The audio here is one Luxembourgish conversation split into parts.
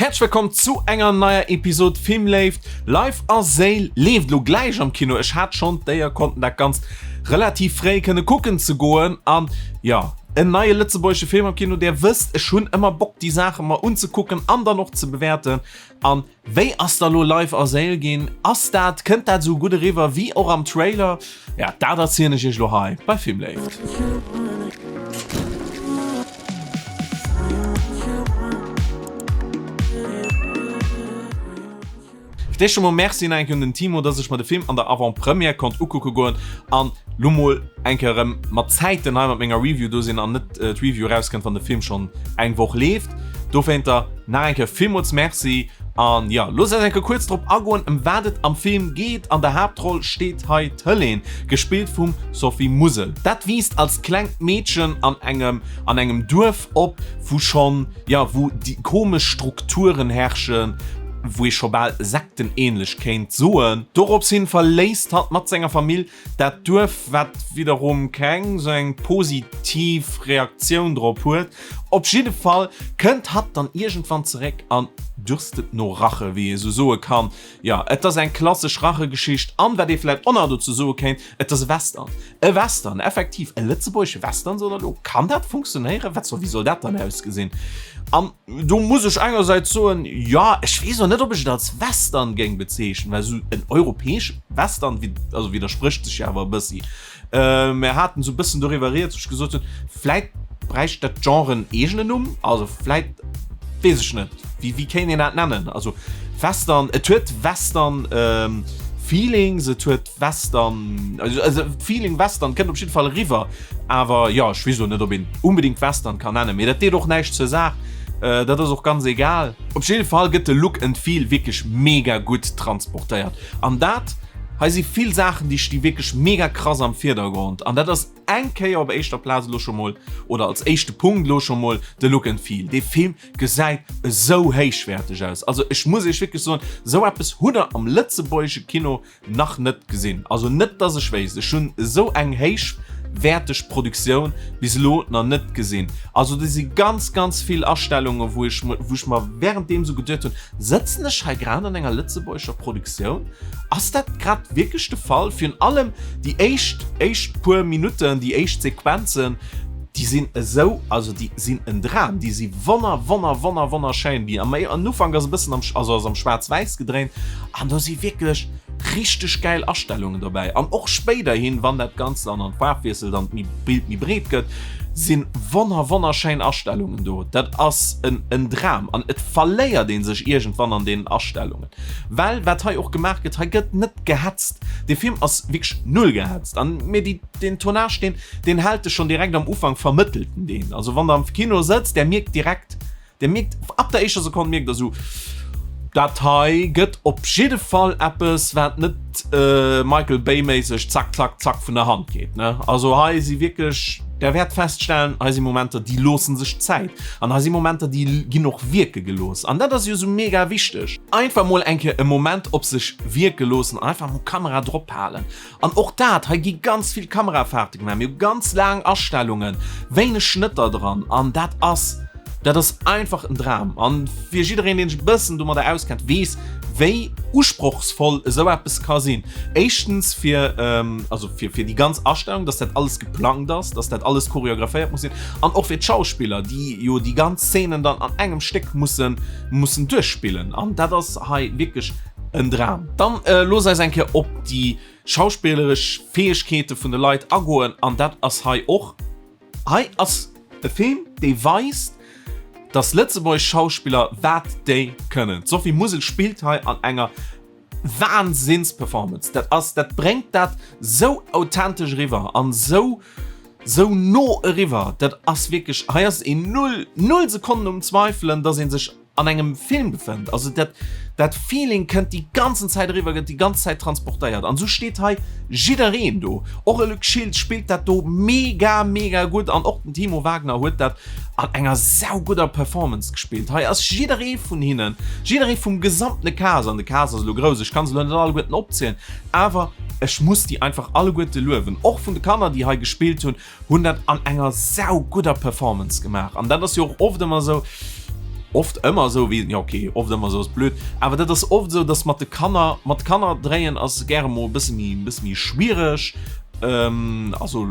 Häerzlech wëllkomm zu enger neier Episode Filmléift. Leif a Séil leeft lo gläich am Kino. Ech hat schonn d'Éier konnten dat Ganzt relativ fréi kënne kucken ze goen an jo, en neie lëtzebuergesche Film am Kino. Där wësst, ech hunn ëmmer Bock déi Saache mer unzekucken an dann och ze bewäerten. An wéi ass da lo Leif a Séil ginn? Ass dat, kënnt dat esou gutt eriwwer wéi och am Trailer? Ja, dat erzielen ech iech lo hei bei Filmléift. Fir d'éischt emol Merci nach eng Kéier un den Timo, dass ech mer de Film an der Avant-Première konnt ukucke goen an lo mol eng Kéier erëm mat Zäiten hei mat menger Review do sinn an net d'Review erauskënnt, wann de Film schonn eng Woch leeft. Dowéinter nach eng Kéier villmools Merci an jo, loosst eis eng Kéier kuerz drop agoen, ëm wat et am Film geet. An der Haaptroll steet hei d'Helene, gespillt vum Sophie Musel. Dat wiisst als klengt Meedchen an engem an engem Duerf op, wou schonn, jo, wou déi komesch Strukturen herrschen, wou ee scho bal sektenähnlech kéint soen. Dorops hin verléisst hatt mat senger Famill dat Duerf, wat widderum keng sou eng positiv Reaktioun drop huet. Op jidde Fall kënnt hatt dann iergendwann zeréck an dürstet no Rache, wéi ee sou soe kann. Jo, et ass eng klassesch Rachegeschicht an, wat ee vläit och nach dozou soe kéint, et ass e Western. E Western, effektiv, e lëtzebuergesche Western, sot der elo. Kann dat funktionéieren? Wat soll, wéi soll dat dann ausgesinn? An do muss ech engersäits soen, jo, ech weess och net, ob ech et als Western géing bezeechnen, well esou en europäesche Western, also widdersprécht sech jo awer e bëssi. Mir haten esou e bëssen doriwwer rieds, wou ech gesot hunn, vläit bräicht dat Genre en eegenen Numm, also vläit, weess ech net, wéi, wéi kéint een dat nennen? Also Western, et huet Western Feelings, et huet Western, also, also Feeling Western kënnt op jidde Fall eriwwer, awer jo, ech weess elo net, ob een unbedingt Western kann nennen, mee dat deet och näischt zur Saach, dat ass och ganz egal. Op jidde Fall gëtt de Look and Feel wierklech mega gutt transportéiert an dat, hei si vill Saachen, déi sti wierklech mega krass am Virdergrond an dat ass eng Kéier op éischter Plaz elo scho mol oder als éischte Punkt elo scho mol de Look and Feel. Dee Film gesäit esou héichwäerteg aus. Also ech muss iech wierklech soen, esou eppes hutt der am lëtzebuergesche Kino nach net gesinn. Also net dass ech wéisst, ech hunn esou eng héichwäerteg Produktioun bis elo nach net gesinn. Also do si ganz ganz vill Astellungen, wou ech wou ech mer währenddeem esou geduet hunn, sëtzen ech hei grad an enger lëtzebuergescher Produktioun? Ass dat grad wierklech de Fall? Virun allem déi éischt éischt puer Minutten, déi éischt Sequenzen, Déi sinn esou, also déi sinn en Dram, déi si wonner, wonner, wonner, wonnerschéin. Déi am an Ufank ass e bëssen am, also ass am Schwaarz-Wäiss gedréint an do si wierklech richteg gäil Astellungen dobäi. An och spéiderhin, wann dat Ganzt dann an d'Faarf wiesselt an d'Bild méi breet gëtt, si wonner, wonnerschéin Astellungen do. Dat ass en, en Dram an et verléiert ee sech iergendwann an deenen Astellungen. Well wat hei och gemaach gëtt, hei gëtt net gehetzt. Dee Film ass wierklech null gehetzt an mir déi, deen Tournage, deen, Deen hält dech schon direkt am Ufank, vermëttelt en deen. Also wann der am Kino sëtzt, der mierkt direkt, der mierkt ab der éischter Sekonn mierkt der sou, dat hei gëtt op jidde Fall eppes wat net Michael Bay méisseg zack zack zack vun der Hand geet ne. Also hei si wierklech, der wäert feststellen, hei si Momenter déi loossen sech Zäit an hei si Momenter déi ginn och wierke gelooss an dat ass jo sou mega wichteg. Einfach mol eng Kéier e Moment op sech wierke loossen an einfach mol Kamera drop halen. An och dat, hei gi ganz vill Kamerafahrte gemaach, mir hu ganz laang Astellungen, wéineg Schnëtter dran an dat ass, dat ass einfach en Dram. An fir jiddereen, deen sech e bëssen domadder auskennt, weess, wéi usprochsvoll esou eppes ka sinn. Éischtens fir, also fir, fir déi ganz Astellung, dass dat alles geplangt ass, dass dat alles choreographéiert muss sinn an och fir d'Schauspiller, déi jo déi ganz Szenen dann an engem Stéck mussen, mussen duerchspillen. An dat ass hei wierklech en Dram. Dann looss eis eng Kéier op déi schauspilleresch Fäegkeete vun de Leit agoen an dat ass hei och. Hei ass e Film, dee weist, dass lëtzebuergesch Schauspiller wat déi kënnen. D'Sophie Musel spillt hei an enger Wahnsinns-Performance. Dat ass, dat bréngt dat sou authentesch eriwwer an sou, sou no eriwwer. Dat ass wierklech, hei ass een null, null Sekonnen um Zweifelen, dass ee sech an engem Film befënnt. Also dat, dat Feeling kënnt déi ganzen Zäit eriwwer, gëtt déi ganz Zäit transportéiert. An esou steet hei jiddereen do. Och e Luc Schiltz spillt dat do mega, mega gutt an och den Timo Wagner huet dat an enger saugudder Performance gespillt. Hei ass jidderee vun hinnen, jidderee vum gesamtene Cast, an de Cast ass elo grouss, ech kann se elo net alleguerten opzielen, awer ech muss déi einfach alleguerte luewen, och vun de Kanner, déi hei gespillt hunn, hunn dat an enger saugudder Performance gemaach an dat ass jo och oft ëmmer esou. oft ëmmer esou, wéi, jo ok, oft ëmmer esou ass blöd, awer dat ass oft esou, dass mat de Kanner, mat Kanner dréien ass gäre mol e bësse méi, e bësse méi schwiereg, also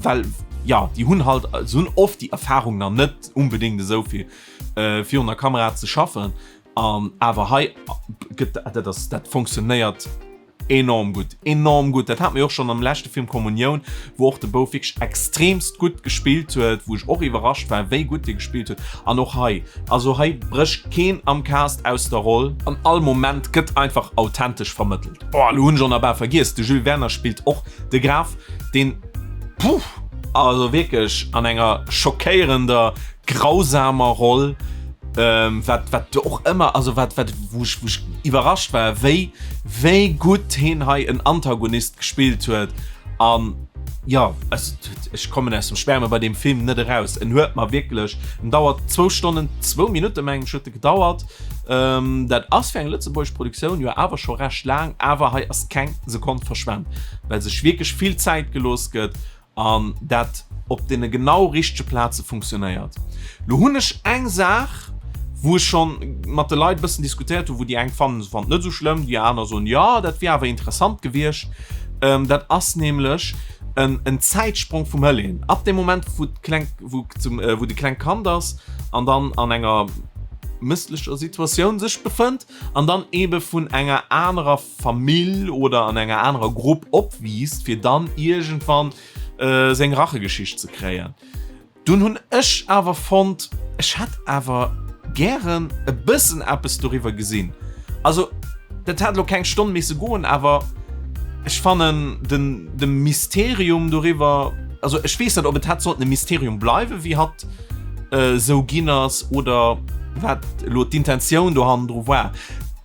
well, jo, déi hunn halt, se hunn oft déi Erfahrung nach net unbedéngt esou fir virun der Kamera ze schaffen an awer hei gëtt dat ass, dat funktionéiert. Enorm gutt, enorm gutt. Dat hat mir och schonn am leschte Film Kommunioun, wou och de Bouf wierklech extremst gutt gespillt huet, wou ech och iwwerrascht war, wéi gutt dee gespillt huet. An och hei, also hei brécht keen am Cast aus der Roll. An all Moment gëtt einfach authentesch vermëttelt. Oh, elo hunn ech och nach bal vergiess, de Jules Werner spillt och de Graf, deen, puh, also wierklech an enger schockéierender grausamer Roll, wat wat och ëmmer, also wat wat wou ech wou ech iwwerrascht war, wéi wéi gutt heen hei en Antagonist gespillt huet an jo, also ech kommen aus dem Schwärme bei deem Film net eraus. En huet mer wierklech, en dauert zwou Stonnen zwou Minutte mengen ech huet e gedauert, dat ass fir eng lëtzebuergesch Produktioun jo awer scho recht laang, awer hei ass keng Sekonn verschwent, well sech wierklech vill Zäit gelooss gëtt An dat op deene genau richtege Plaze funktionéiert. Lo hunn ech eng Saach, wou ech scho mat de Leit e bëssen diskutéiert hunn, wou déi eng fannen, se fannen et net esou schlëmm, déi aner soen, jo, dat wier awer interessant gewiescht. Dat ass nämlech en Zäitsprong vum Hëlleen. Ab deem Moment, wou d'kleng, wou zum, wou de klengt Kand ass an dann an enger mësslecher Situatioun sech befënnt an dann eebe vun enger anerer Famill oder an enger anerer Grupp opwiisst, fir dann iergendwann seng Rachegeschicht ze kréien. Dunn hunn ech awer fonnt, ech hätt awer gären e bëssen eppes doriwwer gesinn. Also dat hätt elo keng Stonn misse goen, awer ech fannen den de Mysterium doriwwer, also ech weess net, ob et hätt sollten e Mysterium bleiwen, wéi hatt esou ginn ass oder wat elo d'Intentioun do hannendru war.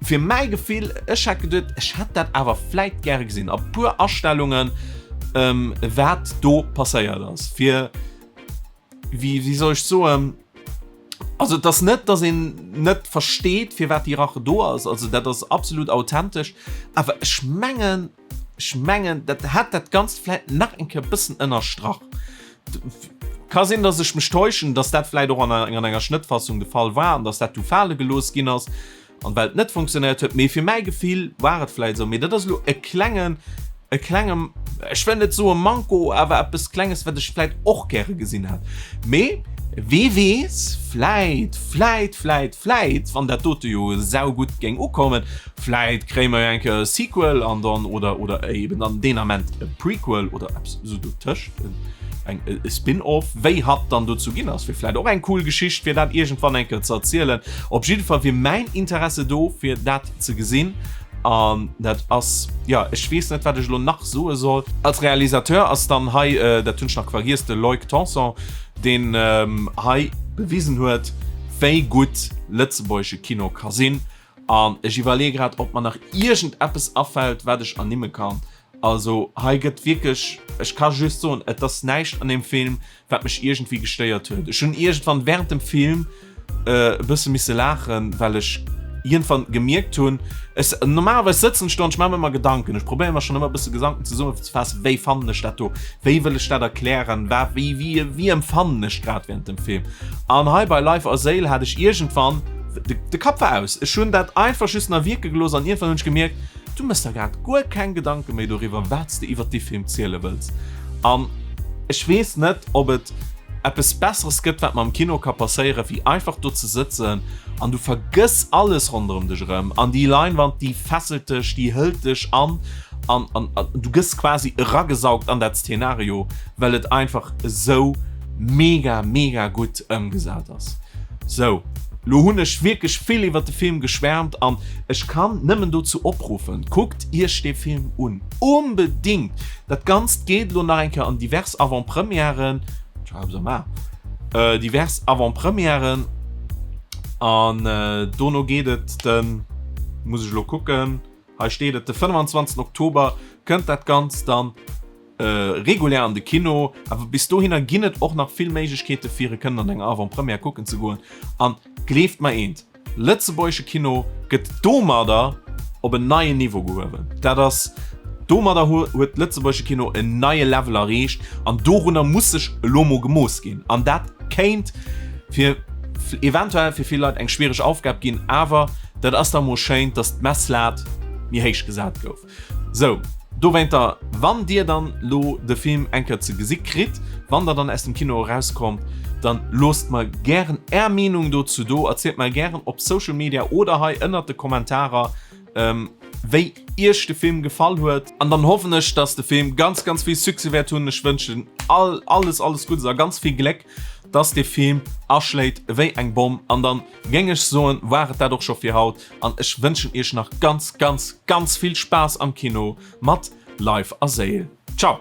Fir mäi Gefill, ech hätt geduet, ech hätt dat awer vläit gäre gesinn a puer Astellungen, wat do passéiert ass, fir, wéi, wéi soll ech soen, also et ass net, datt een net versteet, firwat déi Rache do ass, also dat ass absolut authentesch, awer ech mengen, ech mengen, dat hätt dat Ganzt vläit nach eng Kéier e bëssen ënnerstrach. Ka sinn, datt ech mech täuschen, datt dat vläit och an enger Schnëttfassung de Fall war an datt dat du fale gelooss ginn ass. An well et net funktionéiert huet, mee fir mäi Gefill war et vläit esou, mee dat ass elo e klengen, e klenge, ech wëll net soe Manko, awer eppes Klenges, wat ech vläit och gäre gesinn hätt. Mee wee weess, vläit, vläit, vläit, vläit, wann dat dote jo saugutt géing ukommen, vläit kréie mer jo eng Kéier e Sequel an dann, oder, oder eben dann deen Ament e Prequel oder eppes esou dotëscht. Eng e Spin-off, wéi hatt dann dozou ginn ass, wier vläit och eng cool Geschicht, fir dat iergendwann eng Kéier ze erzielen. Op jidde Fall wier mäin Interesse do, fir dat ze gesinn. An dat ass, jo, ech weess net, wat ech elo nach soe soll. Als Realisateur ass dann hei, dat hunn ech nach vergiess, de Loïc Tanson, deen hei bewisen huet, wéi gutt lëtzebuergesche Kino ka sinn. An ech iwwerleeë grad, ob mer nach iergendeppes afält, wat ech ernimme kann. Also hei gëtt wierklech, ech ka just soen, et ass näischt an deem Film, wat mech iergendwéi gestéiert huet. Ech hunn iergendwann während dem Film e bësse misse laachen, well ech iergendwann gemierkt hunn, ech, normalerweis sëtzen ech do an ech maache mir ëmmer Gedanken, ech probéiere mer schonn ëmmer e bësse Gedanken zesummenzefaassen, wéi fannen ech dat do, wéi wëll ech dat erklären, wa wéi wéi wéi empfannen ech grad während dem Film. An hei bei Leif a Séil hat ech iergendwann, de Kapp war aus, ech hunn dat einfach just nach wierke gelooss an iergendwann hunn ech gemierkt, Du mëss der grad guer keng Gedanke méi doriwwer, wat s de iwwert dee Film ziele wëlls. An ech weess net, ob et eppes Besseres gëtt, wat mer am Kino ka passéieren, wéi einfach do ze sëtzen an du vergëss alles ronderëm dech erëm an déi Leinwand, déi fesselt dech, déi hëlt dech an an an du gëss quasi eragesaugt an dat Szenario, well et einfach esou mega, mega gutt ëmgesat ass. Sou, lo hunn ech wierklech vill iwwert de Film geschwärmt an ech kann nëmmen dozou opruffen, kuckt iech dee Film un, onbedingt! Dat Ganzt geet elo nach eng Kéier an divers Avant-Premièren, divers Avant-Premièren an dono geet et den, muss ech elo kucken, hei steet et, de 25 Oktober kënnt dat Ganzt dann regulär an de Kino, awer bis dohinner ginn et och nach vill Méiglechkeete fir e kënnen an enger Avant-Première kucken ze goen. An gleeft mer eent, lëtzebuergesche Kino gëtt domadder op en neien Niveau gehuewen. Dat ass, domadder huet lëtzebuergesche Kino en neie Level erreecht an dorunner muss sech elo mol gemooss ginn. An dat kéint fir. eventuell fir vill Leit eng schwiereg Aufgab ginn, awer dat ass da mol schéin, dass d'Messlad méi héich gesat gouf. Sou, dowéinter, wann dir dann lo de Film eng Kéier ze gesi kritt, wann der dann aus dem Kino erauskommt, dann loosst mer gären är Meenung dozou do, erzielt mer gären op Social Media oder hei ënnert de Kommentarer, wéi iech de Film gefall huet. An dann hoffen ech, dass de Film ganz, ganz vill Succès wäert hunn. Ech wënschen all alles, alles Guddes a ganz vill Gléck, dass dee Film aschléit wéi eng Bomm. An dann géing ech soen, war et dat och scho fir haut. An ech wënschen iech nach ganz, ganz, ganz vill Spaass am Kino mat Leif a Séil. Ciao!